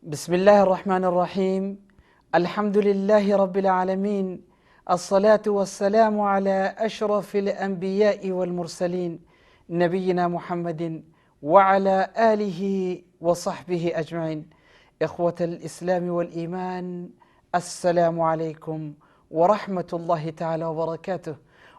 بسم الله الرحمن الرحيم. الحمد لله رب العالمين، الصلاة والسلام على أشرف الأنبياء والمرسلين، نبينا محمد وعلى آله وصحبه أجمعين. إخوة الإسلام والإيمان، السلام عليكم ورحمة الله تعالى وبركاته.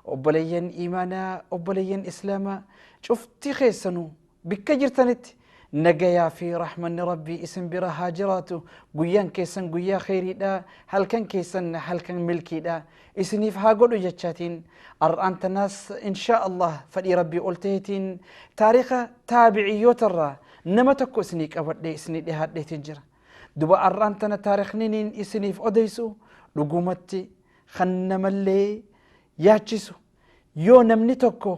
أبليا إيمانا أبليا إسلاما، شفتي خيسنو بكجرتنت نجايا في رحمة ربي اسم برا هاجراته قيان كيسن قيا خيري دا، هل كان كيسن هل كان ملكي دا اسني فهاقولو جتشاتين أرأنت ناس إن شاء الله فدي ربي قلتهتين تاريخ تابعيوت الرا نما تكو اسنيك أبد اسني دي هاد دي تنجر دبا أرأنتنا تاريخ نينين اسني في أديسو لقومتي خنما اللي ياتشسو يو نمني تكو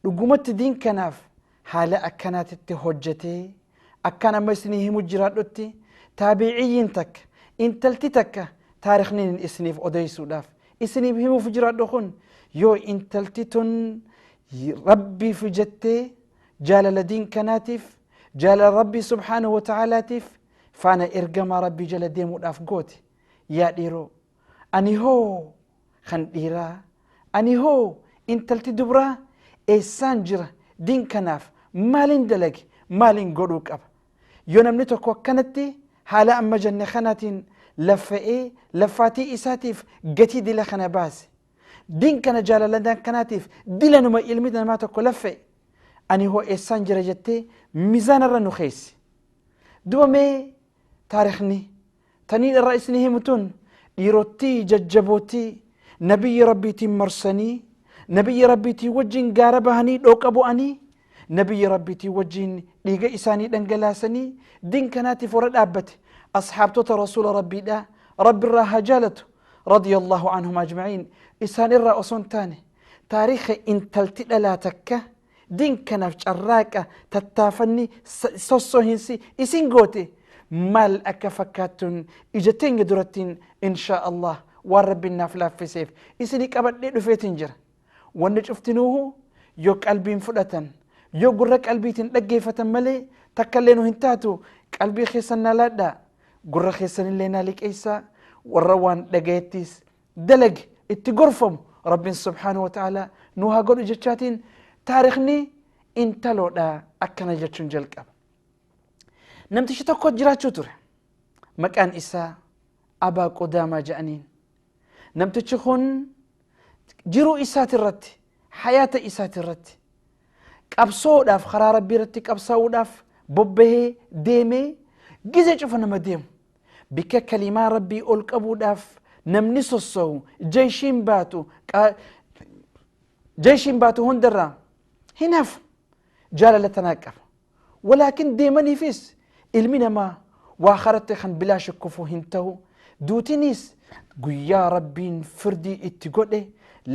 لقومتي دين كناف حالة أكنات التهجتي أكان ما يسنيه مجرد تابعيين تك انتلتي تك تاريخ نين اسني في أديسو داف اسني بهم فجرات دخون يو انتلتي تن ربي فجتي جال لدين كناتف جال ربي سبحانه وتعالى تف فأنا إرجما ربي جل ديمو داف قوتي يا ديرو أني هو خن ديرا أني هو انتلتي دبرا إسانجر دين كناف مالين دلق مالين قروك أب يونم نتوكو كانتي حالا أما جنة خناتين لفئي لفاتي إساتيف قتي دي لخنا باس دين كان جالا لدان كناتيف دي لنما إلمدنا ما تكو لفئ أني هو إسان جرجتي ميزان الرنو خيس دومي تاريخني تنين الرئيس نهمتون إيروتي ججبوتي نبي ربي تمرسني نبي ربي تي وجين قاربهني دوك أبو أني نبي ربي تي وجين ليغا إساني دنجلاسني دين كناتي فرد أبت أصحاب توت رسول ربي دا رب الراها جالته رضي الله عنهم أجمعين إسان الرأسون تاني تاريخ انتلت لا تكا دين كناف الراكة تتافني سوسوهنسي إسين قوتي مال أكفكاتون إجتين درتين إن شاء الله والرب النافلة في سيف إسيني كابت ليدو فيتنجر ونشفتنوه يو قلبين فلتن يو قرك قلبيتن لقيفة ملي تكلينو هنتاتو قلبي خيسن لادا قرر خيسن اللي نالك إيسا والروان لقيتيس دلق اتقرفم رب سبحانه وتعالى نوها قولوا جتشاتين تاريخني انتلو دا أكنا جتشون جلق نمتشي تقود جراتشو تره مكان إسا أبا قدامى جأنين نمتشي خون جرو إسات الرت حياة إسات الرت قبصو داف خرا ربي رتي قبصو داف ببه ديمي جزء شوفنا مديم بك كلمة ربي أول قبو داف نمنسوسو جيشين باتو جيشين باتو هندرا هناف جالة تناكف ولكن ديمني فيس المنا ما واخرت خن بلا شكفو هنتو دوتينيس قيا ربي فردي اتقوله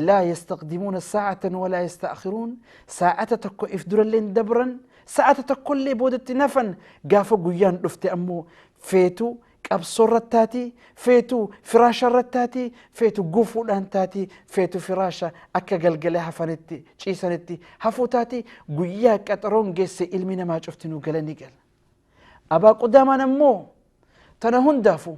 لا يستقدمون ساعة ولا يستأخرون ساعة تكو إفدر اللين دبرا ساعة تكو اللي بودت نفن قافو قيان رفتي أمو فيتو كأبصر التاتي فيتو فراشة التاتي فيتو قفو الأنتاتي فيتو فراشة أكا قلقلها فنتي شيسنتي هفو تاتي قيا كترون قيس إلمنا ما شفتنو قلني قل أبا قدامنا أمو تنهون دافو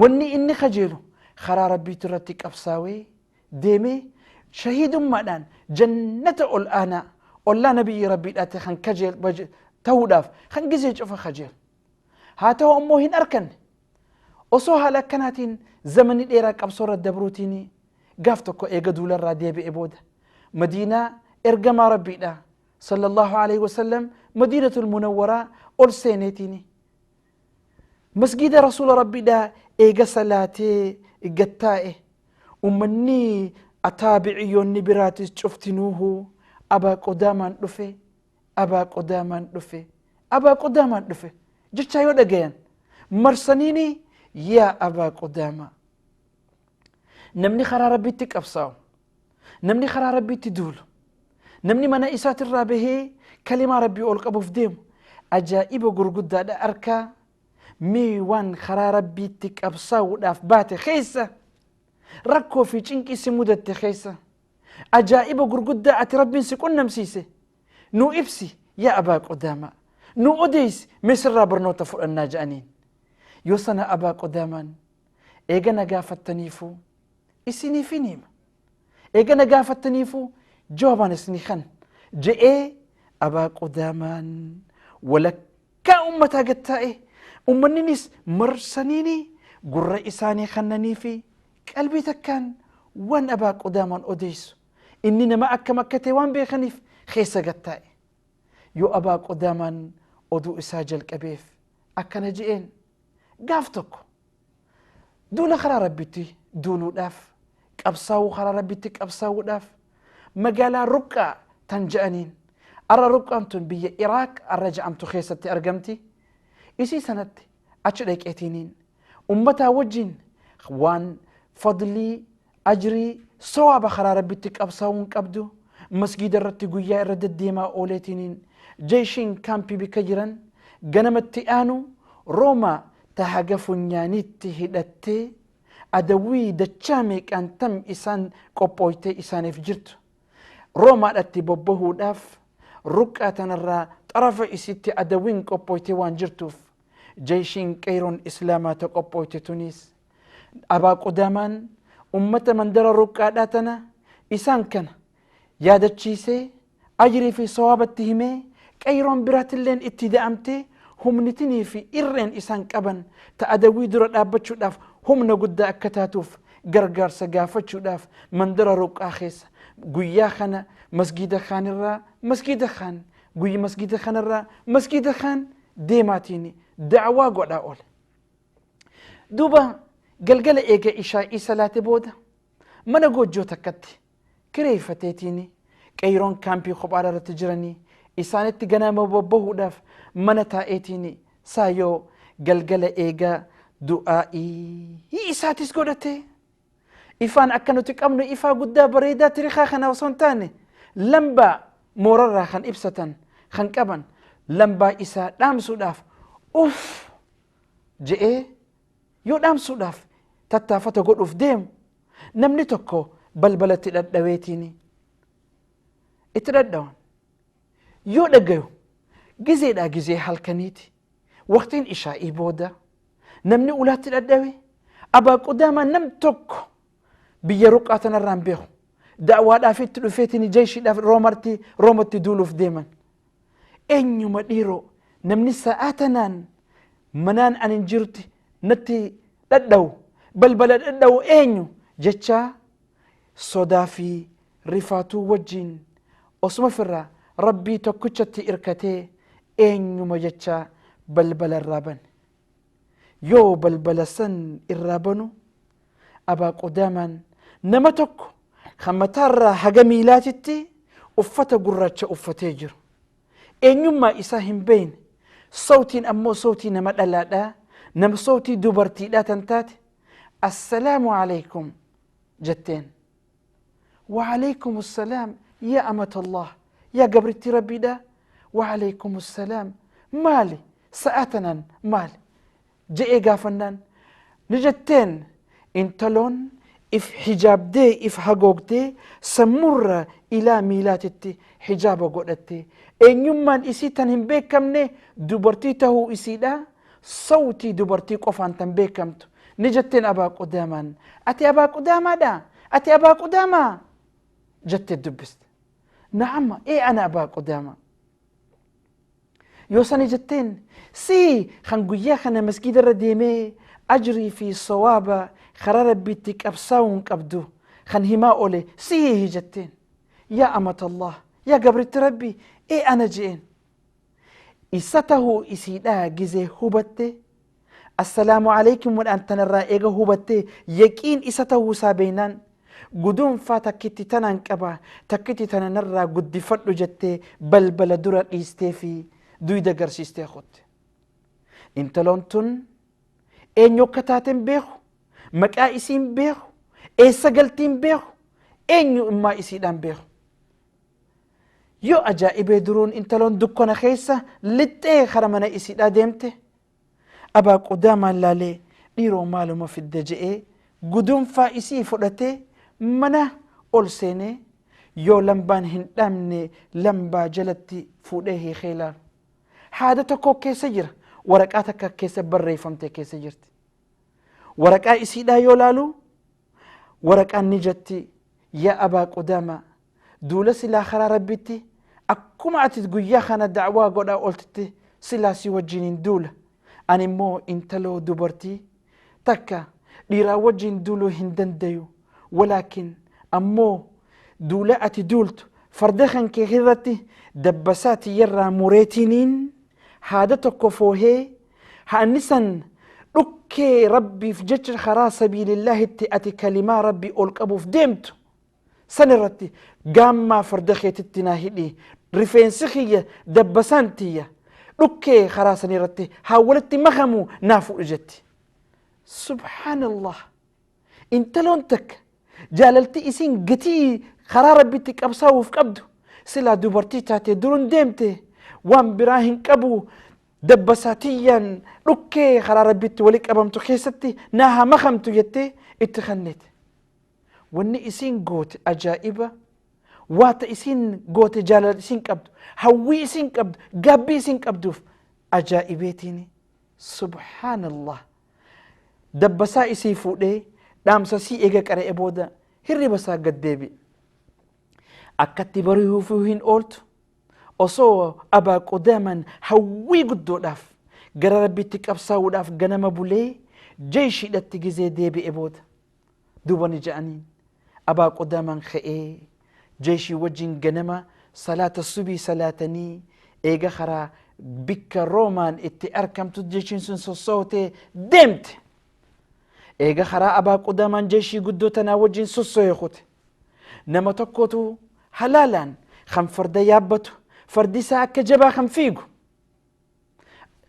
وني إني خجيلو خرا ربي ترتك أبصاوي ديمي شهيد مدان جنة الآن ولا نبي ربي لا خن كجيل توداف خن جزيج أف خجيل هاته أمه هن أركن أصوها لكناتين زمن الإيراك أبصر الدبروتيني قافتكو إيقدول الرادية بإبودة مدينة إرقما ربي لا صلى الله عليه وسلم مدينة المنورة أول سينيتيني مسجد رسول ربي لا إيقا صلاتي إيقتائي ومني أتابعيون نبراتي شفتنوه أبا قداما دفي أبا قداما دفي أبا قداما دفي جتشا يودغين مرسنيني يا أبا قداما نمني خرا ربي تكبساو نمني خرا ربي تدول نمني منا إسات الرابه كلمة ربي أولك أبو فديم أجائب غرغدا دا أركا مي وان خرا ربي تكبساو داف باتي خيسه ركو في چنكي سمودة تخيسة أجائب غرغدة أتربين سكون نمسيسة نو إفسي يا أبا قدامة نو أديس مصر برنوتا فوق الناجانين. Yoo sana Abaa Qudaamaan eega na gaafattaniifuu isiniif hin hima, eega na gaafattaniifuu jawaabaan isinii kan je'ee. Abaa Qudaamaan walakkaa ummataa gad taa'e, ummanninis marsaniini gurra isaanii kannanii fi qalbii takkaan waan Abaa Qudaamaan odeessu, inni nama akkam akka ta'e waan beekaniif keessa gad taa'e. Yoo Abaa Qudaamaan oduu isaa jalqabeef akkana je'een: gaaf tokko duula karaa Rabbitti duuluudhaaf, qabsaa'uu karaa Rabbitti qabsaa'uudhaaf magaalaa Ruqqaa tan je'aniin, arra Ruqqaan tun biyya Iraaq arra je'amtu keessatti argamti, isii sanatti achi dhaqeetiiniin ummataa wajjin waan fadlii, ajrii, sawaaba karaa Rabbitti qabsaa'uun qabdu masgiida irratti guyyaa irra deddeemaa ooleetiniin, jeeshiin kaampii bikka jiran ganamatti aanu Roomaa ta haga funyaaniitti hidhattee adawwii dachaa meeqaan tam isaan qophooytee isaaniif jirtu Roomaadhatti bobbahuudhaaf, Ruqqaa tanarraa xarafa isitti adawwiin qophooytee waan jirtuuf, jeeshiin qeeyroon islaamaa ta qophooyte tunis Abaa Qudaamaan ummata mandara Ruqqaadhaa tana isaan kana yaadachiisee ajrii fi sawaabatti himee, qeeyroon biraatilleen itti da'amtee humnitinii fi irreen isaan qaban ta adawwii dura dhaabbachuudhaaf humna guddaa akka taatuuf gargaarsa gaafachuudhaaf mandara Ruqqaa keessa guyyaa kana masgiida kaanirraa masgiida kaan, guyya masgiida kanarraa masgiida kaan deemaatiin da'waa godhaa oole. Duuba galgala eega ishaa'ii salaate booda mana goojjoo takkatti kireeffateetiin qeeyroon kaampii kophaadha irratti jiranii isaanitti ganama bobbahuudhaaf mana taa'eetiin saayoo galgala eegaa du'aa'ii isaatis godhate. Ifaan akka nuti qabnu ifaa guddaa bareedaa tirikaa kana osoo hin taane, lambaa moorarraa kan ibsatan kan qaban lambaa isaa dhaamsuudhaaf uff je'ee yoo dhaamsuudhaaf tattaafata godhuuf deemu, namni tokko balbalatti dhadhaweetiin itti dhadhawan. Yoo dhagayu gizeedhaa gizee halkaniiti, waqtiin ishaa'ii booda namni ulaatti dhadhawe. Abaa Qudaamaa nam tokko biyya Ruqqaa tanarraan beeku, da'waadhaaf itti dhufeetiin jeeshiidhaaf Roomatti duuluuf deeman. Eenyuma dhiiroo namni sa'aa tanaan manaan ani hin jirutti natti dhadhawu, balbala dhadhawu eenyu jechaa sodaa fi rifaatuu wajjin osuma firraa Rabbii tokkichatti irkatee eenyuma jechaa balbala irraa bane. Yoo balbala san irraa banu Abaa Qudaamaan nama tokko kan mataarraa haga miilaatitti uffata gurraacha uffatee jiru, eenyummaa isaa hin beeyne, sawtiin ammoo sawtii nama dhalaadhaa, nama sawtii dubartiidhaa tan taate, "Assalaamu alaykum" jetteen. "وعليكم السلام يا أمة الله، يا gabrittii Rabbiidha، وعليكم السلام، maali sa'aa tanaan maali?" je'ee gaafannaan ni jetteen intaloon if hijaabdee, if hagoogdee, sammurra ilaa miilaatitti hijaaba godhatte, eenyummaan isii tan hin beekamne, dubartii tahuu isiidha sawtii dubartii qofaan tan beekamtu ni jetteen, "Abaa Qudaamaan, ati Abaa Qudaamaadha? Ati Abaa Qudaamaa?" jettee dubbiste. "Na'am, ee ana Abaa Qudaamaa." Yoo sani jetteen, "Si kan guyyaa kana masgiida irra deemee ajrii fi sawaaba karaa Rabbiitti qabsaa'uun qabdu kan himaa oole sihi?" jetteen. "Yaa amatallah, yaa gabritti Rabbi, ee ana" je'een. Isa tahuu isiidhaa gizee hubatte, "Assalaamu alaykum" wadhaan tanarraa eega hubatte, yaqiin isa tahuu isaa beeynaan, "Guduunfaa takkitti tanaan qaba, takkitti tana narraa guddifadhu" jettee balbala dura dhiistee fi duyda garsiistee kutte. Intaloon tun eenyu akka taateen beeku, maqaa isiin beeku, eessa galtiin beeku, eenyu immaa isiidhaan beeku. Yoo ajaa'ibee duruun intaloon dukkana keessa lixxee kara mana isiidhaa deemte, Abaa Qudaamaan laalee dhiiroo maaluma fidde je'ee guduunfaa isii fudhatee mana ol seenee, yoo lambaan hin dhaamne lambaa jalatti fuudhee hiikee ilaalu. Haada tokko keessa jira. Waraqaa takka keessa barreeffamte keessa jirti. Waraqaa isiidhaa yoo laalu waraqaan ni jetti, yaa Abaa Qudaamaa, duula silaa karaa Rabbitti akkuma ati guyyaa kana da'waa godhaa ooltitti silaa si wajjiniin duula. Ani immoo intaloo dubartii takka dhiiraa wajjin duuluu hin dandayu, walaakin ammoo duula ati duultu farda kan kee irratti dabbasaa tiyyarraa mureetiniin haada tokko foohee haanni san dhukkee Rabbiif jecha karaa sabiilillaahitti ati kalimaa Rabbii ol qabuuf deemtu san irratti gaammaa farda keetitti naa hidhi, rifeensi kiyya dabbasaan tiyya dhukkee karaa san irratti haa walitti makamu naa fuudhu jetti. Subhaanallah, intaloon takka jaalalti isiin gatii karaa Rabbitti qabsaa'uuf qabdu silaa dubartii taate durun deemte waan biraa hin qabu, dabbasaa tiyyaan dhukkee karaa Rabbitti wali qabamtu keessatti naa haa makamtu jettee itti kennite. Wanni isiin goote ajaa'iba, waata isiin goote jaalala isiin qabdu, hawwii isiin qabdu, gaabbii isiin qabduuf ajaa'ibeetiin. Subhaanallah, dabbasaa isii fuudhee dhaamsa sii eega qara'e booda hirriba isaa gad deebi'e. Akkatti bari'uufuu hin ooltu osoo Abaa Qudaaman hawwii guddoodhaaf gara Rabbitti qabsaa'uudhaaf ganama bulee jeeshiidhatti gizee deebi'e booda duuba ni ja'aniin Abaa Qudaaman ka'ee jeeshii wajjin ganama salaata subii salaatanii eega karaa bikka Roomaan itti argamtu jeeshiin sun sossootee deemte. Eega karaa Abaa Qudaamaan jeeshii guddoo tanaa wajjin sosso'e kute. Nama tokkotu halaalaan kan farda yaabbatu, fardi isaa akka jabaa kan fiigu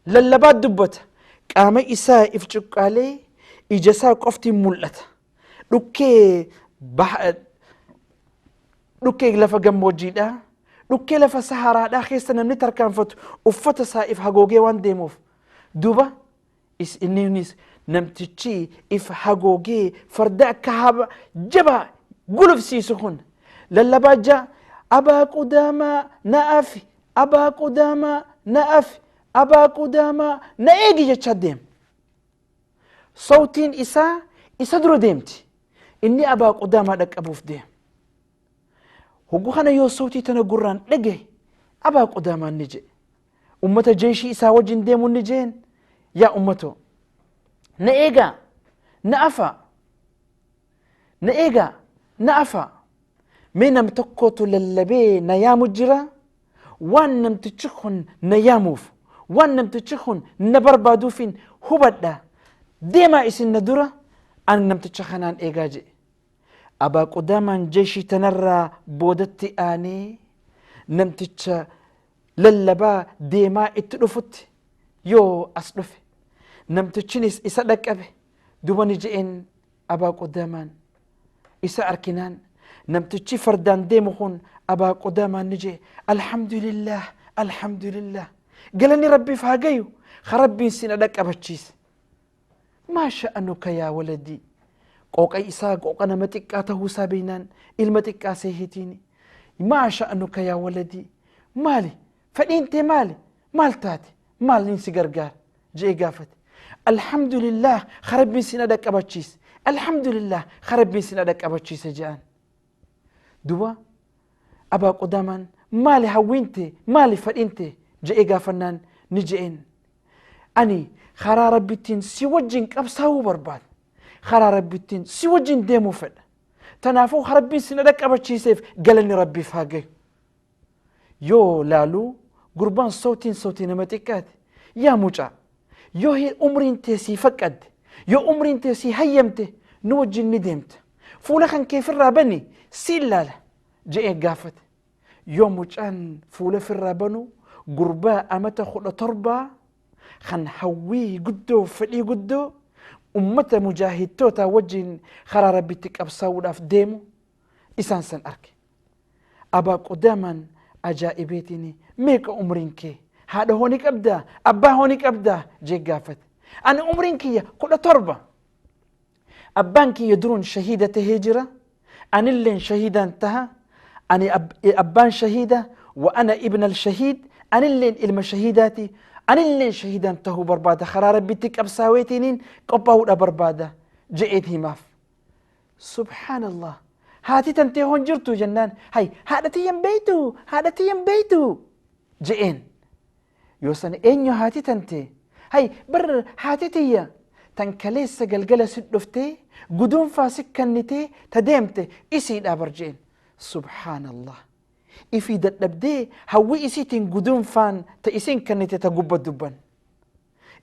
lallabaa dubbata, qaama isaa if cuqqaalee ija isaa qoftiin mul'ata, dhukkee lafa gammoojjiidhaa, dhukkee lafa saharaadhaa keessa namni tarkaanfatu uffata isaa if hagoogee waan deemuuf, duuba innis namtichi if hagoogee farda akka haba jabaa gulufsiisu kun lallabaa jaa, Abaa Qudaamaa na afi, Abaa Qudaamaa na afi, Abaa Qudaamaa na eegi jechaa deema. Sawtiin isaa isa dura deemti, inni Abaa Qudaamaa dhaqqabuuf deema. Hogguu kana yoo sawtii tana gurraan dhagaye Abaa Qudaamaan ni jedhe ummata jeeshii isaa wajjin deemuun ni jeen, yaa ummatoo, na eegaa na afaa, na eegaa na afaa, mee nam tokkotu lallabee na yaamu jira, waan namtichi kun na yaamuuf, waan namtichi kun na barbaaduufin hubadha, deemaa isin na dura, an namticha kanaan eegaa jedhe. Abaa Qudaamaan jeeshii tanarraa boodatti aanee namticha lallabaa deemaa itti dhufutti yoo as dhufe namtichinis isa dhaqqabe. Duuba ni je'een Abaa Qudaamaan isa arkinaan namtichi fardaan deemu kun Abaa Qudaamaan ni je'e, alhamdulillah, alhamdulillah, galanni Rabbiif haa gayu ka Rabbiin sina dhaqqabachiise. Maa sha'anuka yaa waladii? Qooqa isaa qooqa nama xiqqaa tahuu isaa beeynaan ilma xiqqaa seehitiini, maa sha'anuka yaa waladii, maali fedhiin tee, maali, maal taate, maaliin si gargaara je'ee gaafate. Alhamdulillah ka Rabbiin sina dhaqqabachiise, alhamdulillah ka Rabbiin sina dhaqqabachiise je'an. Duba Abaa Qudaamaan maali hawwiin tee, maali fedhiin tee je'ee gaafannaan ni je'een, ani karaa Rabbittiin si wajjin qabsaa'uu barbaada, karaa Rabbittiin si wajjin deemuu fedha, tanaafuu Rabbiin sina dhaqqabachiiseef galanni Rabbiif haa gayu. Yoo laaluu gurbaan sawtiin sawtii nama xiqqaate. Yaa mucaa, yoo umriin tee sii faqqadde, yoo umriin tee sii hayyamte nu wajjin ni deemta, fuula kan kee firraa bani siin laala je'ee gaafate. Yoo mucaan fuula firraa banu gurbaa amata 17 kan hawwii guddoo fedhii guddoo ummata mujaahidtoota wajjin karaa Rabbitti qabsaa'uudhaaf deemu isaan san arge. Abaa Qudaamaan ajaa'ibeetiin, meeqa umriin kee, haadha hoo ni qabdaa, abbaa hoo ni qabdaa jee gaafate. Ani umriin kiyya 17, abbaan kiyya duruun shahiida tahee jira, anilleen shahiidaan taha, ani abbaan shahiida wa ana ibna al-shahiid, anilleen ilma shahiidaati. Anillee shahiidan tahuu barbaada, karaa rabbitti qabsaaweetiniin qophaa'uudha barbaada je'eet himaaf. Subhaanallah, haati tantee hon jirtu jennaan, hay haadha tiyyan beeytu, haadha tiyyan beeytu je'een. Yoo sana eenyu haati tantee? Hay bar haati tiyya tan kaleessa galgala si dhuftee guduunfaa si kennitee ta deemte isiidhaa bar je'een. Subhaanallah, ifii dadhabdee hawwii isiitiin guduunfaan ta isiin kennite ta gubba dubban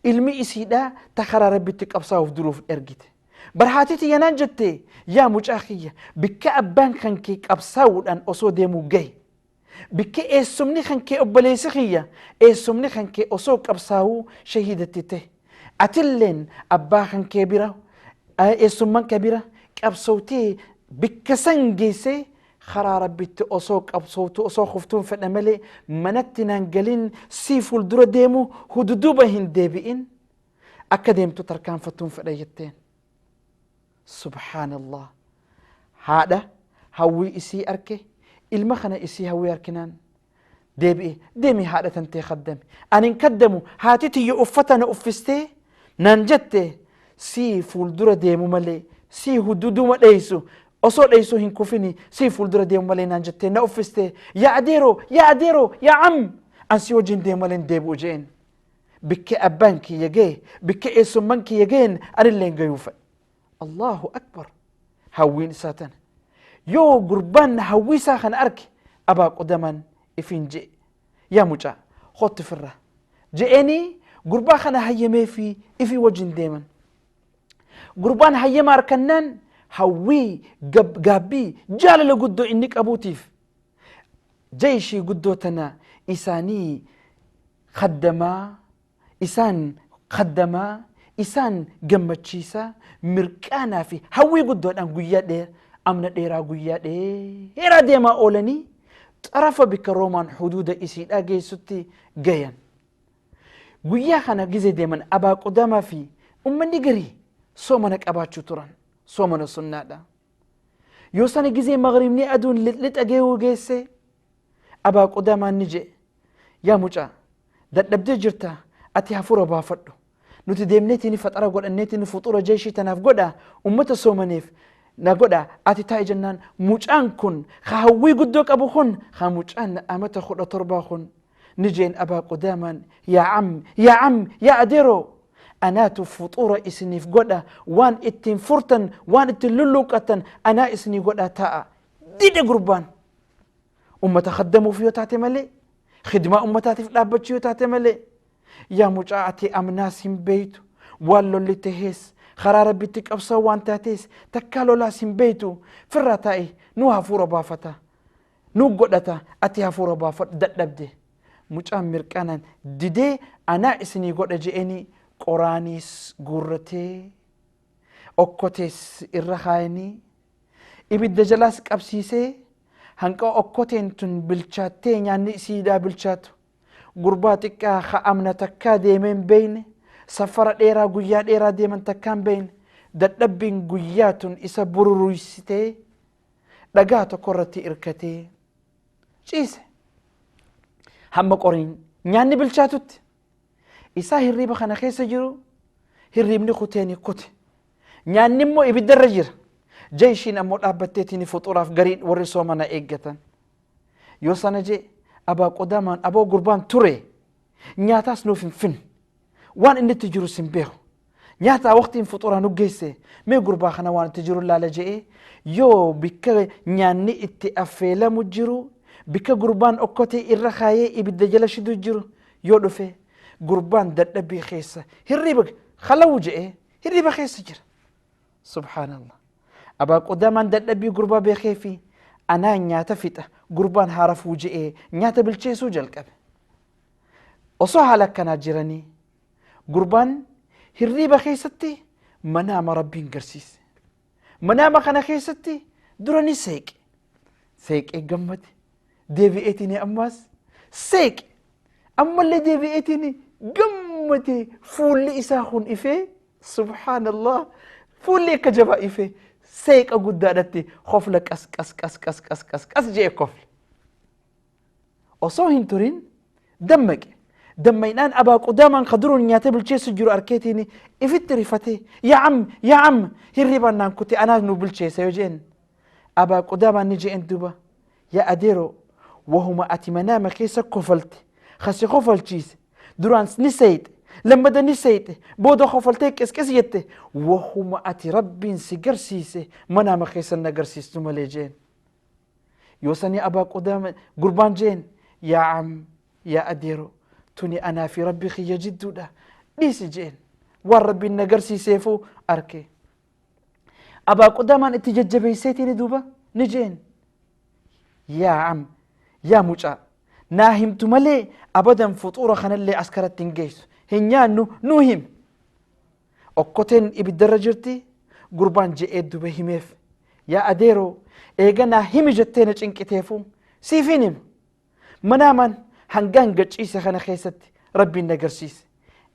ilmi isiidhaa ta karaa rabbitti qabsaa'uuf duruuf ergite. Bar haati tiyya naan jette, yaa mucaa kiyya, bikka abbaan kan kee qabsaa'uudhaan osoo deemuu gahe, bikka eessumni kan kee obboleessi kiyya eessumni kan kee osoo qabsaa'uu shahiidatti ta'e, atilleen abbaa kan kee bira eessumman kee bira qabsowtee bikka san geessee karaa rabbitti osoo qabsowtu osoo kuftuun fedha malee manatti naan galin, sii fuuldura deemu hududuuba hin deebi'in, akka deemtu tarkaanfattuun fedha jetteen. Subhaanallah, haadha hawwii isii arke, ilma kana isii hawwii arkinaan deebi'e, deemi haadha tantee kaddame. Anin kaddamu, haati tiyya uffata na uffistee naan jette sii fuuldura deemu malee sii hududuma dheeysu osoo dheeysu hin kufini, sii fuuldura deemu malee naan jettee na uffiste. Yaa adeeroo, yaa adeeroo, yaa am, an si wajjin deemu malee hin deebi'u je'een. Bikke abbaan kiyya ga'e, bikke eessumman kiyya ga'een anillee gayuu fedha. Allahu akbar, hawwiin isaa tana. Yoo gurbaan hawwii isaa kana arge, abaa qudamaan ifiin je'e, yaa mucaa kottu firra je'eenii gurbaa kana hayyamee fi ifii wajjin deeman. Gurbaan hayyama harkannaan hawwii gaabbii jaalala guddoo inni qabuutiif jayishii guddoo tana isaanii khaddamaa, isaan khaddamaa, isaan gammachiisaa, mirqaanaa fi hawwii guddoodhaan guyyaa dheeraa amna dheeraa guyyaa dheeraa deemaa oolanii xarafa bikka roomaan huduuda isiidhaa geessutti gayan. Guyyaa kana gizee deeman abaa qudamaa fi ummanni garii soomana qabaachuu turan, soomana sunnaadha. Yoo sana gizee magriibni aduun lixa geewuu geesse, abaa qudamaan ni jedhe, yaa mucaa dadhabdee jirta, ati hafuura baafadhu, nuti deemneetiin faxara godhanneetiin fuxura jeeshii tanaaf godha, ummata soomaneef na godha, ati taa'i jennaan, mucaan kun ka hawwii guddoo qabu kun ka mucaan amata 17 kun ni jeen abaa qudaamaan, yaa am, yaa am, yaa adeeroo, anaatu fuxura isiniif godha, waan ittiin furtan waan ittiin lulluuqqattan anaa isinii godha taa'a. Dide gurbaan. Ummata khaddamuuf yoo taate malee, khidmaa ummataatiif dhaabbachuu yoo taate malee, yaa mucaa ati amnaas hin beeytu, waan lolli tahees karaa rabbitti qabsoo waan taatees takkaa lolaas hin beeytu, firraa taa'i, nu hafuura baafata, nu godhata, ati hafuura baafadhu dadhabde. Mucaan mirqaanaan didee anaa isinii godha je'anii qoraaniis guurratee okkotees irra kaayanii ibidda jalaas qabsiisee hanqa okkoteen tun bilchaattee nyaanni isiidhaa bilchaatu, gurbaa xiqqaa ka amna takkaa deemee hin beeyne, safara dheeraa guyyaa dheeraa deeman takkaa hin beeyne, dadhabbiin guyyaa tun isa bururuysitee dhagaa tokko irratti irkatee ciise. Hamma qoriin nyaanni bilchaatutti isaa hirriiba kana keessa jiru, hirriibni kuteeni kute, nyaanni immoo ibiddarra jira. Jeeshiin ammoo dhaabbatteetiin fuxuraaf gariin warri soomana eeggatan. Yoo sana jee abaa qudamaan, aboo gurbaan ture nyaataas nuuf hin finne, waan inni itti jiru sin beeku, nyaataa waqtiin fuxuraa nu geesse, mee gurbaa kana waan itti jiru laala je'ee yoo bikka nyaanni itti affeelamu jiru, bikka gurbaan okkotee irra kaayee ibidda jala shidu jiru yoo dhufe, gurbaan dadhabbii keessa hirriiba khalawu je'ee hirriiba keessa jira. Subhaanallah. Abaa qudamaan dadhabbii gurbaa beekee fi anaa nyaata fixa, gurbaan haarafuu je'ee nyaata bilcheessuu jalqabe. Osoo haala akkanaa jiranii gurbaan hirriiba keessatti manaama rabbiin garsiise. Manaama kana keessatti dura ni seeqe. Seeqee gammade. Deebi'eetiin ammaas seeqe. Ammallee deebi'eetiin gammade, fuulli isaa kun ifee, subhaanallah, fuulli akka jabaa ifee seeqa guddaadhatti kofla qas qas qas qas qas qas qas je'e kofle. Osoo hin turin dammaqe. Dammaynaan Abaa Qudaamaan ka duruun nyaatee bilcheessu jiru arkeetiin ifitti rifate, "Yaa am, yaa am, hirriban naan kute, anaas nu bilcheessa" yoo jeen, Abaa Qudaamaan ni jeen duba, "Yaa adeero, wahuma ati manaama keessa kofalte kasi kofalchiise, duraan ni seeyxe, lammada ni seeyxe, booda kofaltee qisqis jette, wahuma ati Rabbiin si garsiise manaama keessa na garsiistu malee" jeen. Yoo sanii Abaa Qudaama gurbaan jeen, "Yaa am, yaa adeero, tuni anaa fi Rabbi kiyya jidduudha, dhiisi" jeen. Waan Rabbiin na garsiiseefuu arke. Abaa Qudaamaan itti jajjabeesseetiin duuba ni jeen, "Yaa am, yaa mucaa, naa himtu malee abadan fuxuura kanallee askaratti hin geessu, hin nyaannu, nuu him." Okkoteen ibiddarra jirti. Gurbaan je'ee duba himeef, "Yaa adeeroo, eega naa himi jettee na cinqiteefu siifin hima. Manaamaan hangaan gaciise kana keessatti Rabbiin na garsiise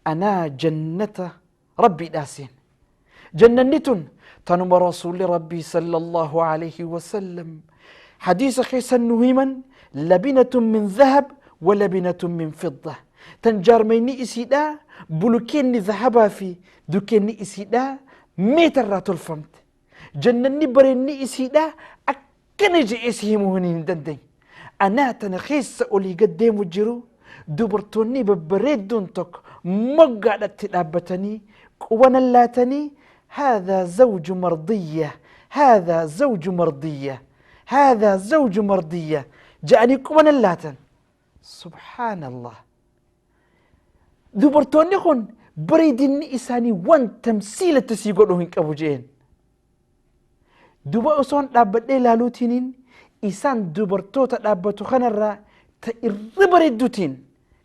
anaa jannata Rabbiidhaa seen. Jannanni tun tanuma Rasuulli Rabbii sallallahu alayhi wasallam hadiisa keessan nu himan, labinatun min dhahab wa labinatun min fidda, tan jaarmayni isiidhaa bulukeenni dhahabaa fi dukeenni isiidhaa meetarraa tolfamte. Jannanni bareenni isiidhaa akkana je'ee si himuu hin dandeenye. Anaa tana keessa olii gad deemu jiru, dubartoonni babbareedduun tokko moggaadhatti dhaabbatanii quba laatanii, 'هذا زوج مرضية، هذا زوج مرضية، هذا زوج مرضية' je'anii quba laatan. Subhaanallah, dubartoonni kun bareedinni isaanii waan tamsiilatti sii godhuu hin qabu" jeen. Duba osoon dhaabbadhee ilaaluutiiniin isaan dubartoota dhaabbatu kanarraa ta irra bareedduutiin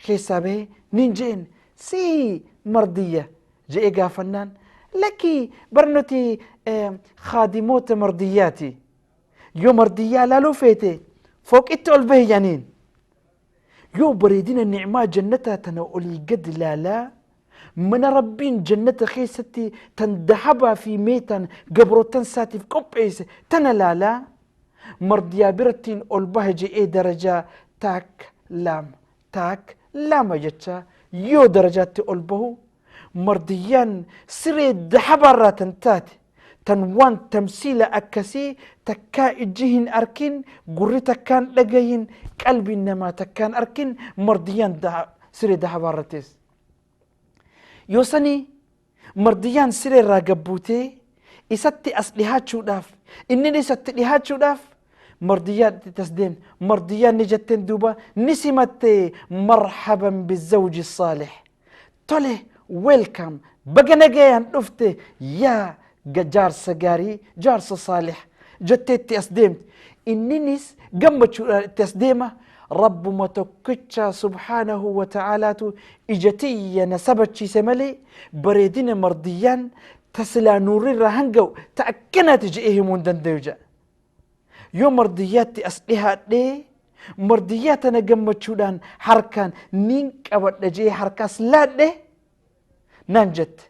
keessaa bahee nin jeen, "Sii Mardiyya?" je'ee gaafannaan, "Lakkii, bar nuti kaadimoota Mardiyyaati. Yoo Mardiyyaa laaluu feete fooqitti ol bahi" jedhaniin. Yoo bareedina nicmaa jannataa tana olii gad ilaalaa, mana Rabbiin jannata keessatti tan dahabaa fi meetaan gabrootan isaatiif qopheesse tana laalaa, Mardiyaa birattiin ol baha je'ee darajaa taak lama taak lama jecha yoo darajaatti ol bahu, Mardiyyaan siree dahabaarraa tan taate, tan waan tamsiila akkasii takkaa ijji hin arkin, gurri takkaan dhagayin, qalbiin namaa takkaan arkin, Mardiyyaan siree dahabaarra teesse. Yoo sanii Mardiyyaan siree irraa gabbuutee isatti as dhihaachuudhaaf, inni isatti dhihaachuudhaaf Mardiyyaan itti as deemte. Mardiyyaan ni jetteen duuba, ni simatte, "Marhaban bizawji saalih, tole, welcome, baga nagayaan dhufte yaa jaarsa gaarii, jaarsa saalih" jettee itti as deemte. Inninis gammachuudhaan itti as deema. Rabbuma tokkicha subhaanahu wa ta'aalaatu ija tiyya na sabachiise malee bareedina Mardiyyaan tasilaa nuurrirraa hanga'u ta akkanaati je'ee himuu hin dandayu jedha. Yoo Mardiyyaatti as dhihaadhee Mardiyyaa tana gammachuudhaan harkaan niin qabadha je'ee harkaas laadhe, naan jette,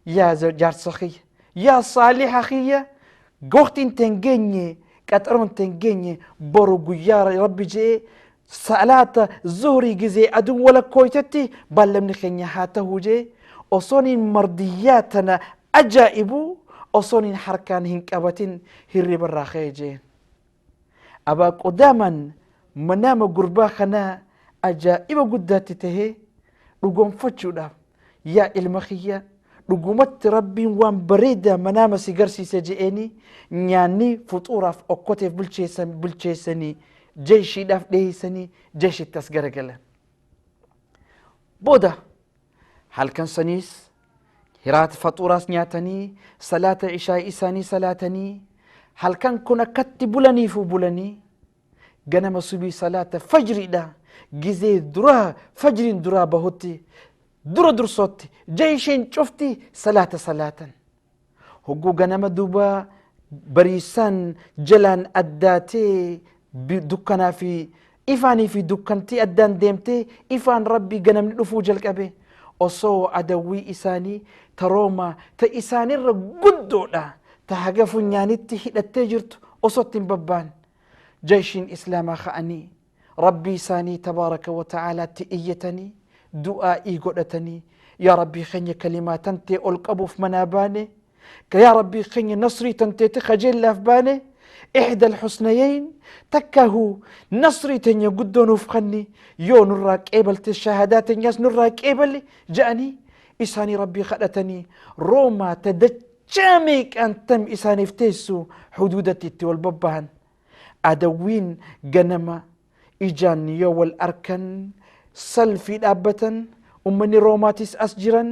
"Yaa jaarsa kiyya, yaa saaliha kiyya, waqtiin teen geenye, qaxaroon teen geenye, boru guyyaa Rabbi je'ee salaata zuhrii gizee aduun walakkooytetti baallamni keenya haa ta'uu" jee. Osooniin Mardiyyaa tana ajaa'ibu osooniin harkaan hin qabatin hirriba irraa ka'e jeen. Abaa Qudaamaan manaama gurbaa kanaa ajaa'iba guddaatti tahee dhugoonfachuudhaaf, "Yaa ilma kiyya, dhugumatti Rabbiin waan bareedaa manaama si garsiise" je'eeni. Nyaanni fuxuuraaf okkoteef bilcheessan bilcheessanii jeeshiidhaaf dhiyeessanii jeeshitti as garagalan. Booda halkan saniis hiraata faxuuraas nyaatanii, salaata ishaa isaanii salaatanii, halkan kun akkatti bulaniifu bulanii, ganama subii salaata fajriidha gizee duraa fajriin duraa bahutti dura dursootti jeeshiin cufti salaata salaatan. Hogguu ganama duuba bariisaan jalaan addaatee dukkanaa fi ifaanii fi dukkantii addaan deemtee ifaan Rabbii ganamni dhufuu jalqabe, osoo adawwii isaanii ta Roomaa ta isaanirra guddoodha ta haga funyaanitti hidhattee jirtu osoo ittiin babbaan, jeeshiin islaamaa ka'anii Rabbii isaanii tabaaraka wa ta'aalaatti iyyatanii Du'aa'ii godhatanii, yaa Rabbii keenya, kalimaa tantee ol qabuuf manaa baane, yaa Rabbii keenya, nasrii tanteeti kajeellaaf baane, إحدى الحسنيين تكاهو نصري تنيا قدون وفخني يو نرى قبلت الشهادات الناس نرى قبل جاني إساني ربي خدتني روما تدجاميك أنتم إساني فتيسو حدودتي والببهن أدوين جنما إجان يو الأركن سلفي دابة أمني روماتيس أسجرا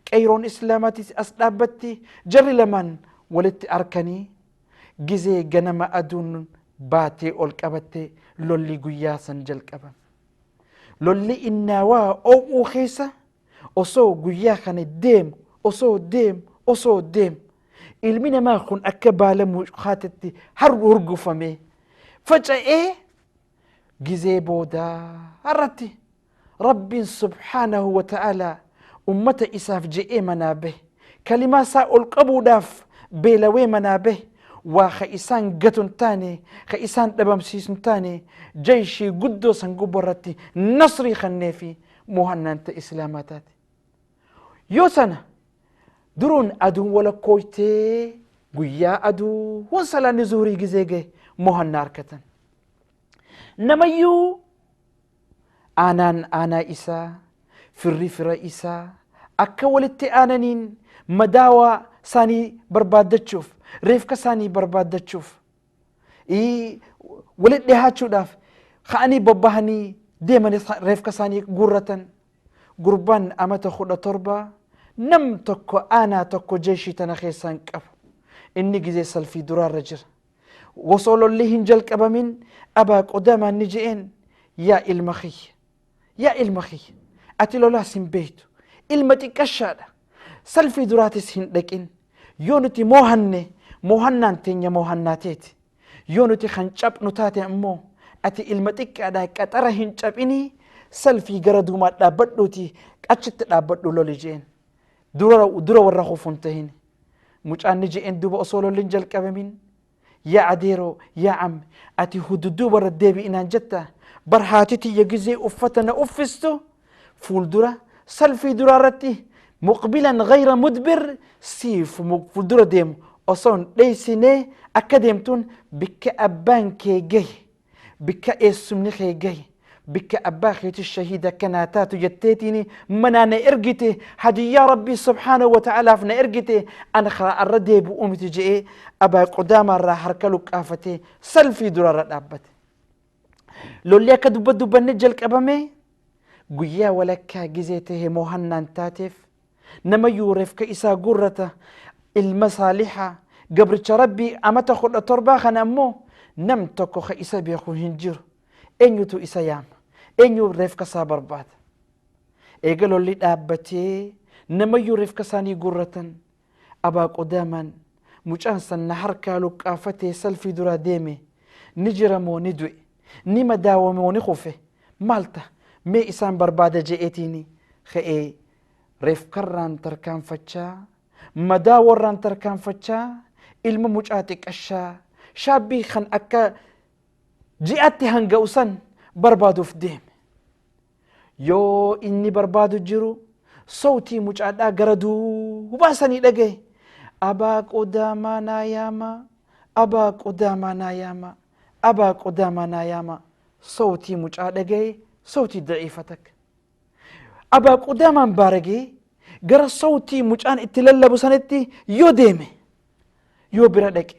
كيرون إسلاماتيس أسدابتي جري لمن ولدت أركني gizee ganama aduun baatee ol qabatte lolli guyyaa san jalqaba. Lolli innaawaa oo'uu keessa osoo guyyaa kana deemu, osoo deemu, osoo deemu, ilmi namaa kun akka baala mukaatitti hargu hurgufame faca'ee. Gizee boodaa irratti Rabbiin subhaanahu wa ta'aalaa ummata isaaf je'ee manaa bahe, kalimaa isaa ol qabuudhaaf beelawee manaa bahe, waa ka isaan gatu hin taane, ka isaan dhabamsiisu hin taane, jayshii guddoo san gubbaa irratti nasrii kennee fi mo'annaan ta islaamaa taate. Yoo sana duruun aduun walakkooytee guyyaa aduu wan salaanni zuhurii gizee gahe mo'annaa argatan. Namayyuu aanaan aanaa isaa, firri fira isaa akka walitti aananiin madaawaa isaanii barbaaddachuuf, reefka isaanii barbaaddachuuf, walitti dhihaachuudhaaf ka'anii bobbahanii deemanii reefka isaanii guurratan. Gurbaan amata 17 nam tokko aanaa tokko jeeshii tana keessaa hin qabu. Inni gizee salfii duraarra jira. Osoo lolli hin jalqabamin Abaa Qudaamaan ni je'een, yaa ilma kiyya, yaa ilma kiyya, ati lolaas hin beektu, ilma xiqqashaadha, salfii duraatis hin dhaqin. Yoo nuti moohanne, moohannaan teenya moohannaa teeti. Yoo nuti kan cabnu taate ammoo ati ilma xiqqaadha, qaxara hin cabinii, salfii gara duumaa dhaabbadhuuti achitti dhaabbadhu loli jeen. Dura warra kufu hin tahin. Mucaan ni je'een duuba osoo lolli hin jalqabamin, yaa adeeroo, yaa amme, ati hududduuba irra deebi'inaan jetta, bar haati tiyya gizee uffata na uffistu fuuldura salfii duraa irratti muqbilan gayra mudbir siif fuuldura deemu osoo hin dheeysinee akka deemtuun bikka abbaan kee gahe, bikka eessumni kee gahe, bikka abbaa keeti shahiida akkanaa taatu jetteetiin manaa na ergite, hadiyyaa Rabbii subhaanahu wa ta'aalaaf na ergite, ana karaa irra deebi'uu miti je'ee Abaa Qudaamaa irraa harka luqqaafatee salfii duraarra dhaabbate. Lolli akka dubbanne jalqabame. Guyyaa walakkaa gizee tahe moohannaan taateef. Namayyuu reefka isaa guurrata. Ilma saalihaa gabricha Rabbii amata 17 kana ammoo nam tokko ka isa beeku hin jiru. Eenyutu isa yaama? Eenyu reefka isaa barbaada? Eega lolli dhaabbatee namayyuu reefka isaanii guurratan, Abaa Qudaamaan mucaan san na harkaa luqqaafatee salfii duraa deeme ni jira moo ni du'e, ni madaawame moo ni kufe, maal ta'a, mee isaan barbaada je'eetiin ka'ee reefkarraan tarkaanfachaa, madaa warraan tarkaanfachaa, ilma mucaa xiqqashaa shaabbii kan akka ji'aatti hanga'u san barbaaduuf deeme. Yoo inni barbaadu jiru sawtii mucaadhaa gara duubaa sanii dhagaye. Abaa Qudaamaa naa yaama, Abaa Qudaamaa naa yaama, Abaa Qudaamaa naa yaama. Sawtii mucaa dhagaye, sawtii daciifa takka. Abaa Qudaamaan baaragee gara sawtii mucaan itti lallabu sanitti yoo deeme, yoo bira dhaqe,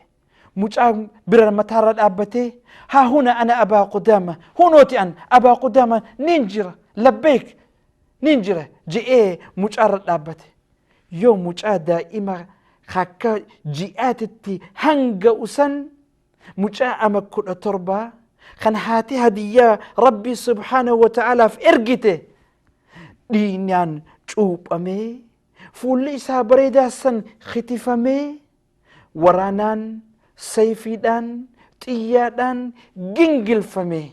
mucaa bira mataarra dhaabbatee, haa huna ana Abaa Qudaama, hunooti an Abaa Qudaama, nin jira, labbeek, nin jira je'ee mucaarra dhaabbate. Yoo mucaa daa'ima akka ji'aatitti hanga usan, mucaa ama 17 kan haati hadiyyaa Rabbii subhaanahu wa ta'aalaaf ergite, dhiignaan cuuphamee, fuulli isaa bareedaa san kitifamee, waraanaan, sayfiidhaan, xiyyaadhaan gingilfamee,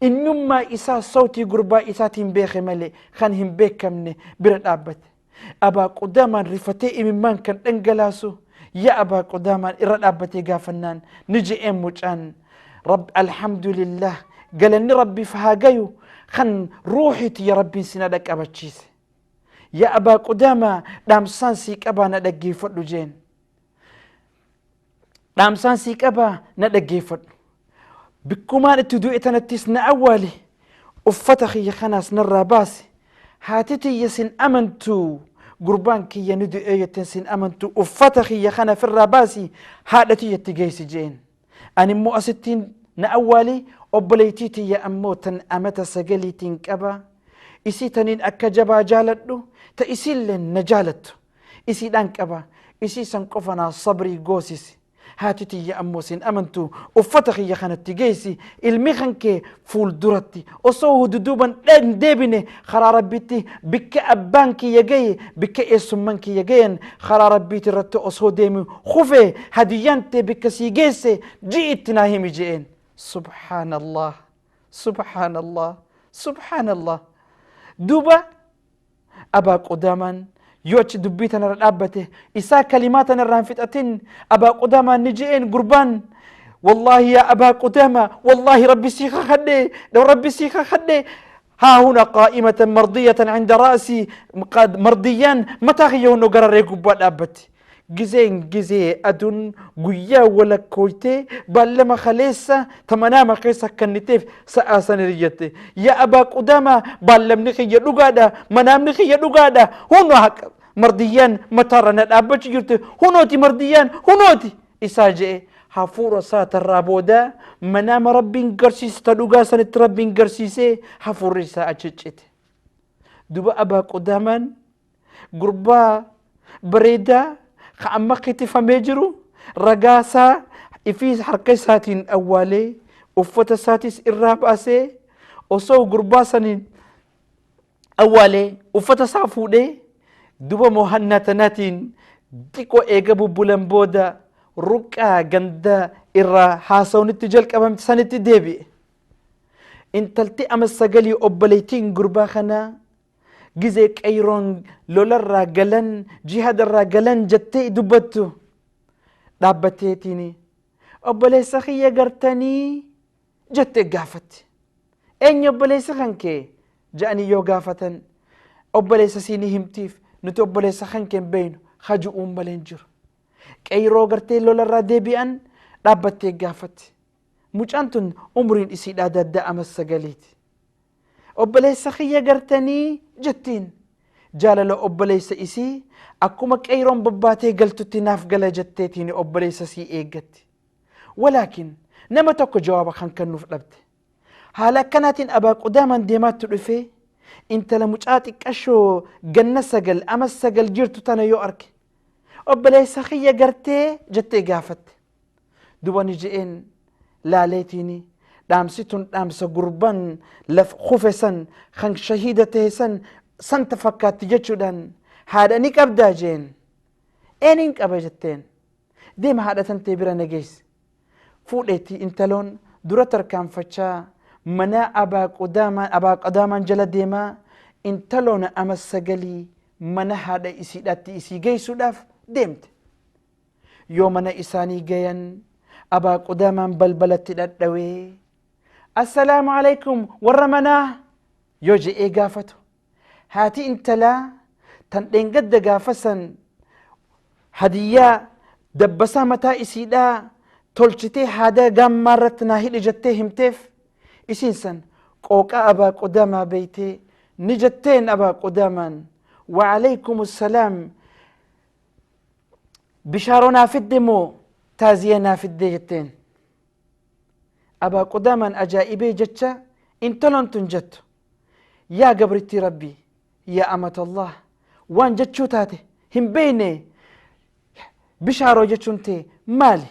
innummaa isaa sawtii gurbaa isaatiin beeke malee kan hin beekamne bira dhaabbate. Abaa Qudaamaan rifatee imimmaan kan dhangalaasu, yaa Abaa Qudaamaan irra dhaabbatee gaafannaan ni je'een mucaan, Rab alhamdulillah, galanni Rabbiif haa gayu, Kan ruuxiiti ya Rabbiin sina dhaqqabachiise. Yaa Abaa Qudaamaa, dhaamsaan sii qabaa, na dhaggeeffadhu jeen. Dhaamsaan sii qabaa, na dhaggeeffadhu. Bikkumaan itti du'e tanattis na awwaali. Uffata kiyya kanaas narraa baasi. Haati tiyya sin amantu, gurbaan kiyya ni du'ee jetteen sin amantu. Uffata kiyya kana firraa baasi, haadha tiyyatti geessi jeen. Ani immoo asittiin na awwaali. Obboleettii tiyya ammoo tan amata 9tiin qaba. Isii taniin akka jabaa jaaladhu, ta isiillee na jaalattu. Isiidhaan qaba. Isii san qofa naa sabrii goosisi. Haati tiyya ammoo sin amantu. Uffata kiyya kanatti geessi. Ilmi kan kee fuulduratti osoo hududuuban hin deebine karaa Rabbitti, bikka abbaan kiyya gaye, bikka eessumman kiyya gayan, karaa Rabbiiti irratti osoo deemu kufee, hadiyyaan tee bikka sii geesse ji'i itti naa himi je'een. Subhaanallah, subhaanallah, subhaanallah. Duuba Abaa Qudaamaan yoo achi dubbii tanarra dhaabbate, isaa kalimaa tanarraa hin fixatin, Abaa Qudaamaan ni je'een, gurbaan, wallaahi yaa Abaa Qudaama, wallaahi Rabbi sii kakadhe, Rabbi sii kakadhe, haa huna qaa'imatan mardiyatan cinda ra'sii, mardiyyaan mataa kiyya hunoo gararree gubbaa dhaabbatti. Gizeen gizee aduun guyyaa walakkooytee baallama kaleessa tamanaama keessa kenniteef sa'aa san hiriyyatte. Yaa Abaa Qudaamaa, baallamni kiyya dhugaadha, manaamni kiyya dhugaadha, hunoo haqa mardiyyaan mataarra na dhaabbachuu jirte, hunooti mardiyyaan hunooti isaa je'e. Hafuura isaa tarraa booda manaama Rabbiin garsiise, ta dhugaa sanitti Rabbiin garsiisee, hafuurri isaa achi cite. Duba Abaa Qudaamaan gurbaa bareedaa ka amma kitifamee jiru ragaa isaa ifii harka isaatiin awwaalee, uffata isaatis irraa baasee, osoo gurbaa saniin awwaalee uffata isaa fuudhee, duba mohannaa tanaatiin xiqqoo eega bubbulan booda ruqqaa ganda irraa haasawnitti jalqabamte sanitti deebi'e. Intalti ama 9 obboleettiin gurbaa kanaa gizee qeeyroon lolarraa galan, jihadarraa galan jettee dubbattu dhaabbatteetiin, obboleessa kiyya gartanii jettee gaafatte. Eenyu obboleessa kan kee jedhanii yoo gaafatan, obboleessa siinii himtiif, nuti obboleessa kan kee hin beeknu haju'uun malee hin jiru. Qeeyroo gartee lolarraa deebi'an dhaabbattee gaafatte. Mucaan tun umriin isiidhaa dadda ama 9ti. Obboleessa kiyya gartanii jettiin. Jaalala obboleessa isii akkuma qeeyroon bobbaatee galtutti naaf gala jetteetiin obboleessa sii eeggatti. Walaakin nama tokko jawaaba kan kennuuf dhabde. Haala akkanaatiin Abaa Qudaamaan deemaatti dhufee intala mucaa xiqqashoo ganna 9 ama 9 jirtu tana yoo arge, obboleessa kiyya gartee jettee gaafatte. Duba ni je'een laaleetiini, dhaamsi tun dhaamsa gurban laf kufe san kan shahiida ta'e san santa fakkaatti jechuudhaan, haadha ni qabdaa jeen. Eeniin qaba jetteen. Deema, haadha tantee bira na geessi. Fuudheetti intaloon dura tarkaanfachaa mana Abaa Qudaamaan jala deemaa, intaloon ama 9 mana haadha isiidhaatti isii geessuudhaaf deemte. Yoo mana isaanii gayan, Abaa Qudaamaan balbalatti dhadhawee, assalaamu alaikum warra manaa yoo je'ee gaafatu, haati intalaa tan dheengadda gaafasan hadiyyaa dabbasaa mataa isiidhaa tolchitee haada gaammaa irratti naa hidhi jettee himteef, isiin san qooqa Abaa Qudaamaa beeytee ni jetteen, Abaa Qudaamaan, wa alaykum assalaam, bishaaroo naa fidde moo taaziya naa fidde jetteen. Abaa Qudaamaan ajaa'ibee jecha intaloon tun jettu, yaa gabrittii Rabbii, yaa amatallah, waan jechuu taate hin beeyne, bishaaroo jechuun tee maali,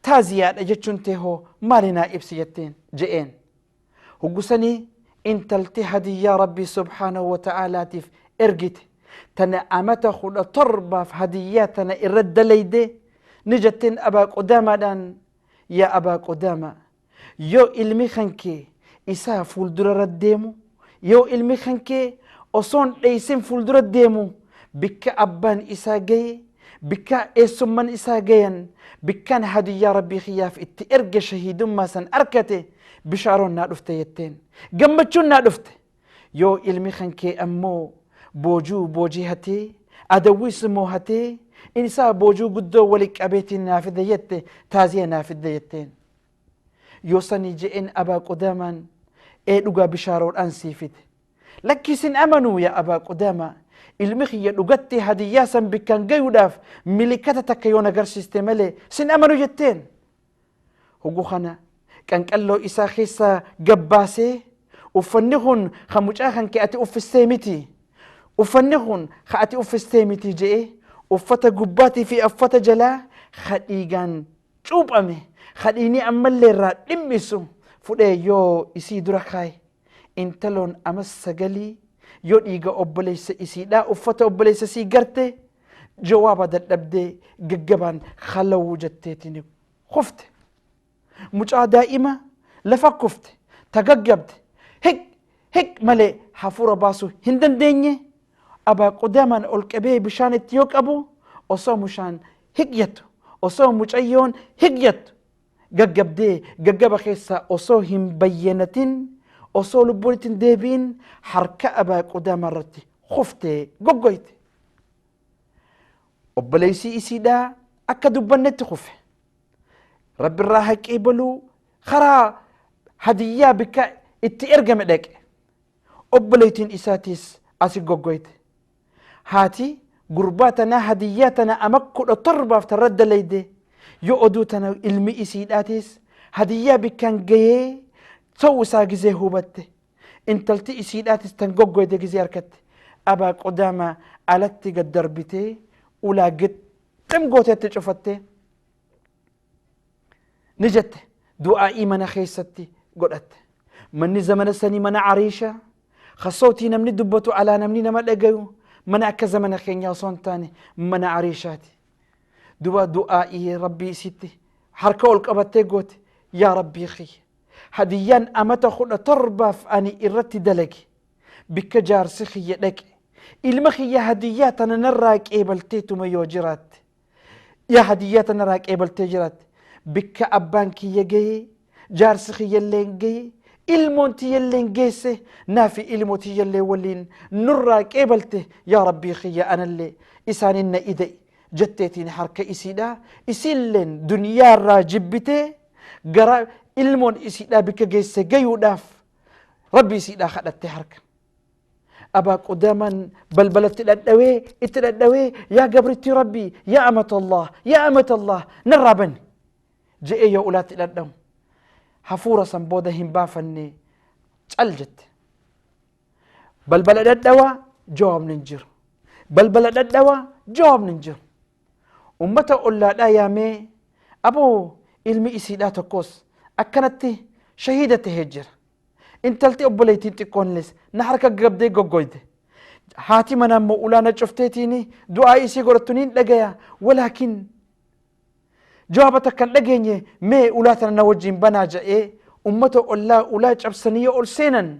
taaziyaadha jechuun tee hoo maali, naa ibsi jetteen je'een. Huggusanii intalti hadiyyaa Rabbii subhaanahu wa ta'aalaatiif ergite tana amata 17f hadiyyaa tana irra dalayde ni jetteen Abaa Qudaamaadhaan, yaa Abaa Qudaamaa, yoo ilmi kan kee isaa fuuldura irra deemu, yoo ilmi kan kee osoon dheeysin fuuldura deemu bikka abbaan isaa gaye Bikka eessumman isaa gayan, bikkaan hadiyyaa rabbii kiyyaaf itti erge shahiidummaa san arkate, bishaaroon naa dhufte jetteen, gammachuun naa dhufte. Yoo ilmi kan kee ammoo boojuu boojihatee, adawwiis moohatee, insaa boojuu guddoo wali qabeetiin naa fide jette, taaziya naa fidde jetteen. Yoo sanii je'een Abaa Qudaamaan, ee dhugaa bishaaroodhaan sii fide. Lakkisin amanuu yaa Abaa Qudaamaa, ilmi kiyya dhugatti hadiyyaa san bikkaan gayuudhaaf milikata takka yoo nagarsiiste malee sin amanu jetteen. Hogguu kana qanqalloo isaa keessaa gabbaasee, uffanni kun kan mucaa kan kee ati uffistee miti, uffanni kun ka ati uffistee miti je'ee, uffata gubbaatii fi uffata jalaa ka dhiigaan cuuphame, ka dhiigni ammallee irraa dhimmisu fudhee yoo isii dura kaaye, intaloon ama 9 yoo dhiiga obboleessa isiidhaa uffata obboleessa isii garte jawaaba dadhabdee gaggabaan halawuu jetteetiin kufte. Mucaa daa'ima lafa kufte tagaggabde, hiq hiq malee hafuura baasuu hin dandeenye. Abaa Qudaamaan ol qabee bishaan itti yoo qabu, osoo mushaan hiq jettu, osoo mucayyoon hiq jettu gaggabdee gaggaba keessaa osoo hin bayyanatin, osoo lubbuun ittiin deebi'in harka Abaa Qudaamaa irratti kuftee goggoyte. Obboleessi isiidhaa akka dubbannetti kufe. Rabbirraa haqee baluu karaa hadiyyaa bikka itti ergame dhaqe. Obboleettiin isaatis asi goggoyte. Haati gurbaa tanaa hadiyyaa tana ama 17f tarra dalayde, yoo oduu tana ilmi isiidhaatis hadiyyaa bikkaan gayee ta'uu isaa gizee hubatte, intalti isiidhaatis tan goggoyte gizee harkatte, Abaa Qudaamaa alatti gad darbitee ulaa gixxim gooteetti cufattee ni jette, du'aa'ii mana keessatti godhatte. Manni zamana sanii mana ariisha kasootii namni dubbatu alaa namni nama dhagayu, mana akka zamana keenyaa osoo hin taane mana ariishaati. Duba du'aa'ii rabbii isitti harka ol qabattee goote, yaa rabbii kiyya, hadiyyaan amata 17f ani irratti dalage bikka jaarsi kiyya dhaqe, ilma kiyya hadiyyaa tana narraa qeebalteetuma yoo jiraatte, yaa hadiyyaa tana narraa qeebaltee jiraatte, bikka abbaan kiyya gahee, jaarsi kiyya illee gahee, ilmoon tiyya illee geesse, naa fi ilmoo tiyya illee waliin nurraa qeebalte, yaa rabbii kiyya anallee isaanin na ida'i jetteetiin harka isiidha isiilleen duniyaarraa jibbitee gara ilmoon isiidhaa bikka geesse gayuudhaaf rabbi isiidhaa kadhatte harka. Abaa Qudaamaan balbalatti dhadhawee itti dhadhawee, yaa gabrittii rabbii, yaa amatallah, yaa amatallah, narraa bani je'ee yoo ulaatti dhadhawu, hafuura san booda hin baafanne, cal jette. Balbala dhadhawaa, jawaabni hin jiru. Balbala dhadhawaa, jawaabni hin jiru. Ummata ollaadhaa yaamee, aboo ilmi isiidhaa tokkos akkanatti shahiida tahee jira. Intalti obboleettiin xiqqoonilles na harka gabdee goggoyte. Haati manaa immoo ulaa na cufteetiin du'aa isii godhattu niin dhagaya. Walaakin jawaaba takka hin dhageenye, mee ulaa tana na wajjin banaa jedhee ummata ollaa ulaa cabsanii yoo ol seenan,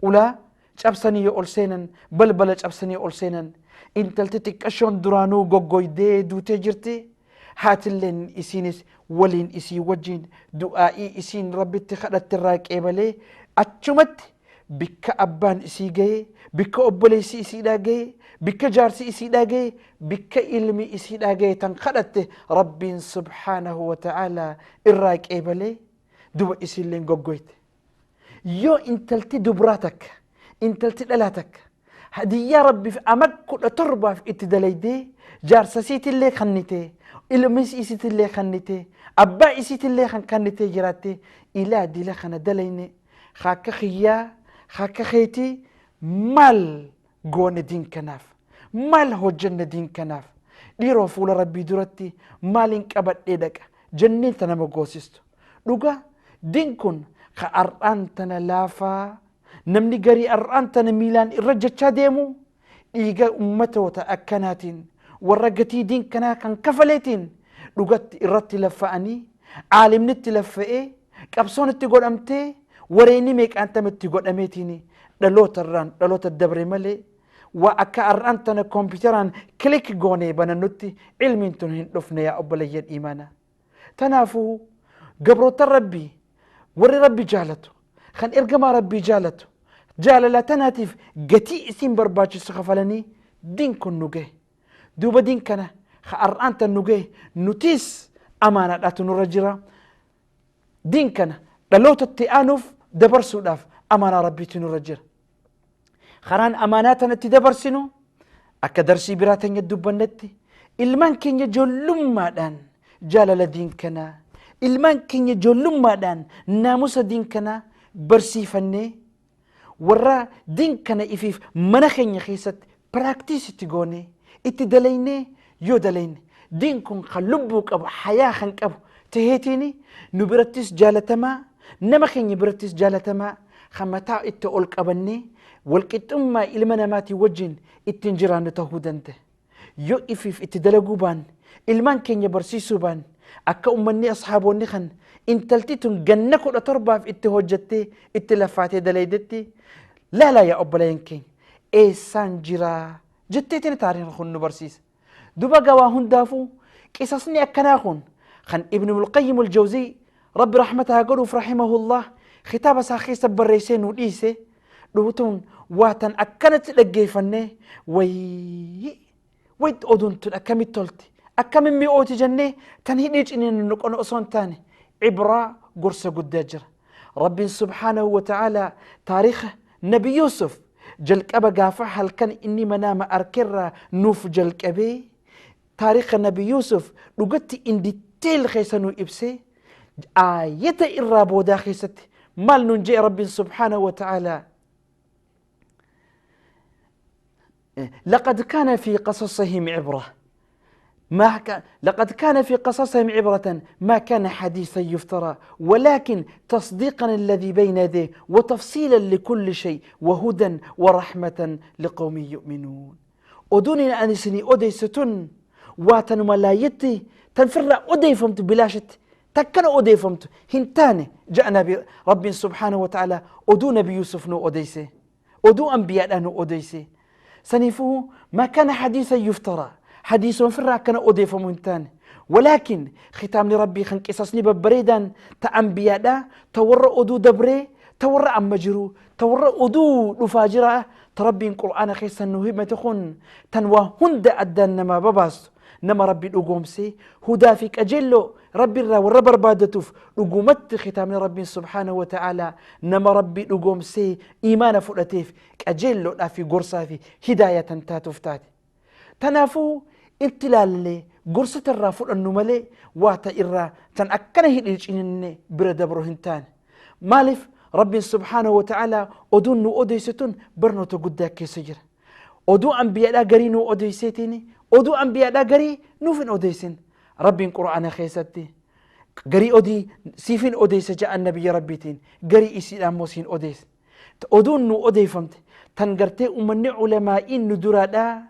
ulaa cabsanii yoo ol seenan, balbala cabsanii yoo ol seenan, intalti xiqqashoon duraanuu goggoydee duutee jirti. Haatilleen isiinis waliin isii wajjin du'aa'ii isiin rabbitti kadhatte irraa qeebalee achumatti bikka abbaan isii gahe, bikka obboleessi isiidhaa gahe, bikka jaarsi isiidhaa gahe, bikka ilmi isiidhaa gahe tan kadhatte rabbiin subhaanahu wa ta'aalaa irraa qeebalee duba isiilleen goggoyte. Yoo intalti dubraa takka, intalti dhalaa takka hadiyyaa rabbiif ama 17f itti dalaydee, jaarsa isiitillee kannitee, ilmis isiitillee kannitee, abbaa isiitillee kan kannitee jiraatte, ilaa dila kana dalayne akka kiyyaa akka keetii maal goone diin kanaaf, maal hojjenne diin kanaaf, dhiiroo fuula rabbii duratti maaliin qabadhee dhaqa jenneen ta nama goosistu. Dhuga diin kun ka har'aan tana laafaa namni garii har'aan tana miilaan irra jechaa deemu dhiiga ummatoota akkanaatiin, warra gatii diin kanaa kan kafaleetiin dhugatti irratti laffa'anii, caalimnitti laffa'ee, qabsoon itti godhamtee, wareeni meeqaantamitti godhameetiin dhaloota irraan dhaloota dabre malee Waa akka har'aan tana kompiitaraan click goonee banannutti ilmiin tun hin dhufne, yaa obboleeyyan imaanaa. Tanaafuu gabroota Rabbii, warri Rabbi jaalatu, kan ergamaa Rabbii jaalatu, jaalala tanaatiif gatii isin barbaachisu kafalanii diin kun nu gahe. Duuba diin kana ka har'aan tan nu gahe, nutis amaanaadhaatu nurra jira. Diin kana dhalootatti aanuuf dabarsuudhaaf amaanaa Rabbiitu nurra jira. Karaan amaanaa tanatti dabarsinu, akka darsii biraa teenya dubbannetti, ilmaan keenya ijoollummaadhaan jaalala diin kanaa, ilmaan keenya ijoollummaadhaan naamusa diin kanaa barsiifannee, warra diin kana ifiif mana keenya keessatti practice itti goonee itti dalaynee, yoo dalayne diin kun kan lubbuu qabu, hayaa kan qabu taheetiin nu birattis jaalatamaa, nama keenya birattis jaalatamaa, kan mataa itti ol qabannee walqixxummaa ilma namaatii wajjin ittiin jiraannu ta'uu danda'a. Yoo ifiif itti dalaguu baanne, ilmaan keenya barsiisuu baanne, akka ummanni asxaaboonni kan intalti tun ganna 17f itti hojjattee itti lafaatee dalaydetti laalaa, yaa obboleeyyan keenya, eessaan jiraa jetteetiin taariikni kun nu barsiisa. Duba gawaa hundaafuu qisasni akkanaa kun kan Ibn Mulqayyim al-Jawzii, Rabbi rahmata haa godhuuf, rahimahullah, kitaaba isaa keessa barreessee nu dhiise dhufutuun waa tan akkanatti dhaggeeffannee, wayii wayi, oduun tun akkamitti tolti, akkamin mi'ooti jennee tan hidhii ciniin nu qonu osoo hin taane, cibraa gorsa guddaa jira. Rabbiin subhaanahu wa ta'aalaa taariika Nabi Yusuf jalqaba gaafa halkan inni manaama arkerraa nuuf jalqabee, taariika Nabi Yusuf dhugatti in detail keessa nu ibsee, aayata irraa boodaa keessatti maal nuun jee Rabbiin subhaanahu wa ta'aalaa? لقد كان في قصصهم عبرة ما كان لقد كان في قصصهم عبرة، ما كان حديثا يفترى، ولكن تصديقا الذي بين يديه وتفصيلا لكل شيء وهدى ورحمة لقوم يؤمنون. Oduun ani isinii odeyse tun waa tanuma laayetti tan firraa odeeffamtu, bilaashitti takkana odeeffamtu hin taane ja'a. Nabi Rabbiin subhaanahu wa ta'ala oduu Nabi Yusuf nu odeyse, oduu anbiyaadhaa nu odeyse. Saniifuu ما كان حديثا يفترى, hadiisoon firraa akkana odeeffamu hin taane, ولكن kitaabni Rabbii kan qisasni babbareedaan ta anbiyaadhaa, ta warra oduu dabree, ta warra amma jiru, ta warra oduu dhufaa jira, ta Rabbiin Qur'aana keessa nu himate kun tan waa hunda addaan namaa babaastu, nama Rabbi dhugoomsee hudaa fi qajeelloo Rabbi irraa warra barbaadatuuf dhugumatti kitaabni Rabbiin subhaanahu wa ta'aalaa nama Rabbi dhugoomsee imaana fudhateef qajeelloodhaa fi gorsaa fi hidaaya tan taatuuf taate. Tanaafuu itti ilaallee gorsa irraa fudhannu malee waa ta irraa tan akkana hidhii cininne bira dabru hin taane. Maaliif? Rabbiin subhaanahu wa ta'aalaa oduun nu odeyse tun barnoota guddaa keessa jira. Oduu anbiyaadhaa garii nu odeyseetiin, oduu anbiyaadhaa garii nuuf hin odeysin. Rabbiin Qur'aana keessatti garii odii siifin odeyse ja'an nabiyya Rabbiitiin, garii isiidhaan immoo siin odeyse. Oduun nu odeeffamte tan gartee ummanni ulamaa'iin nu duraadhaa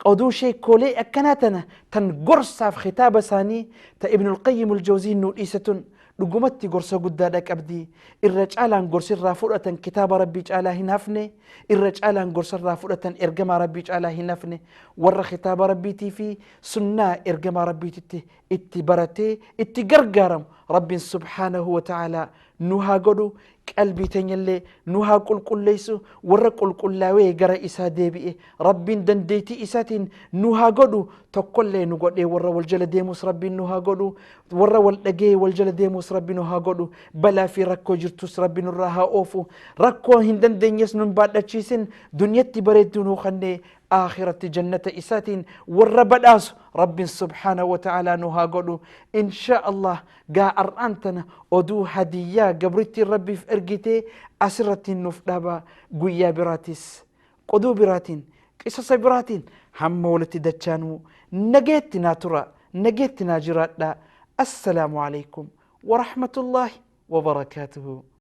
oduu sheekoolee akkanaa tana tan gorsaaf kitaaba isaanii ta Ibnul Qayyim al-Jawziin nu dhiise tun dhugumatti gorsa guddaadha qabdi. Irra caalaan gorsirraa fudhatan kitaaba Rabbii caalaa hin hafne, irra caalaan gorsarraa fudhatan ergamaa Rabbii caalaa hin hafne. Warra kitaaba Rabbiitii fi sunnaa ergamaa Rabbiititti itti baratee itti gargaaramu Rabbiin subhaanahu wa ta'aalaa nu haa godhu. Qalbii teenyallee nu haa qulqulleessu. Warra qulqullaawee gara isaa deebi'e Rabbiin dandeettii isaatiin nu haa godhu. Tokkollee nu godhee warra wal jala deemus Rabbiin nu haa godhu. Warra wal dhagee wal jala deemus Rabbi nu haa godhu. Balaa fi rakkoo jirtus Rabbi nurraa haa oofu. Rakkoo hin dandeenyes nun baadhachiisin. Dunyatti bareedduu nu kennee aakhiratti jannata isaatiin warra badhaasu Rabbiin subhaanahu wa ta'aalaa nu haa godhu, insha Allah. Gaa ar'aan tana oduu hadiyyaa gabrittiin Rabbiif ergitee asirratti nuuf dhaaba. Guyyaa biraatis qoduu biraatiin, qisasa biraatiin hamma walitti dachaanuu nageetti naa tura, nageetti naa jiraadha. Assalaamu alaykum warahmatullaahi wabarakaatuhu.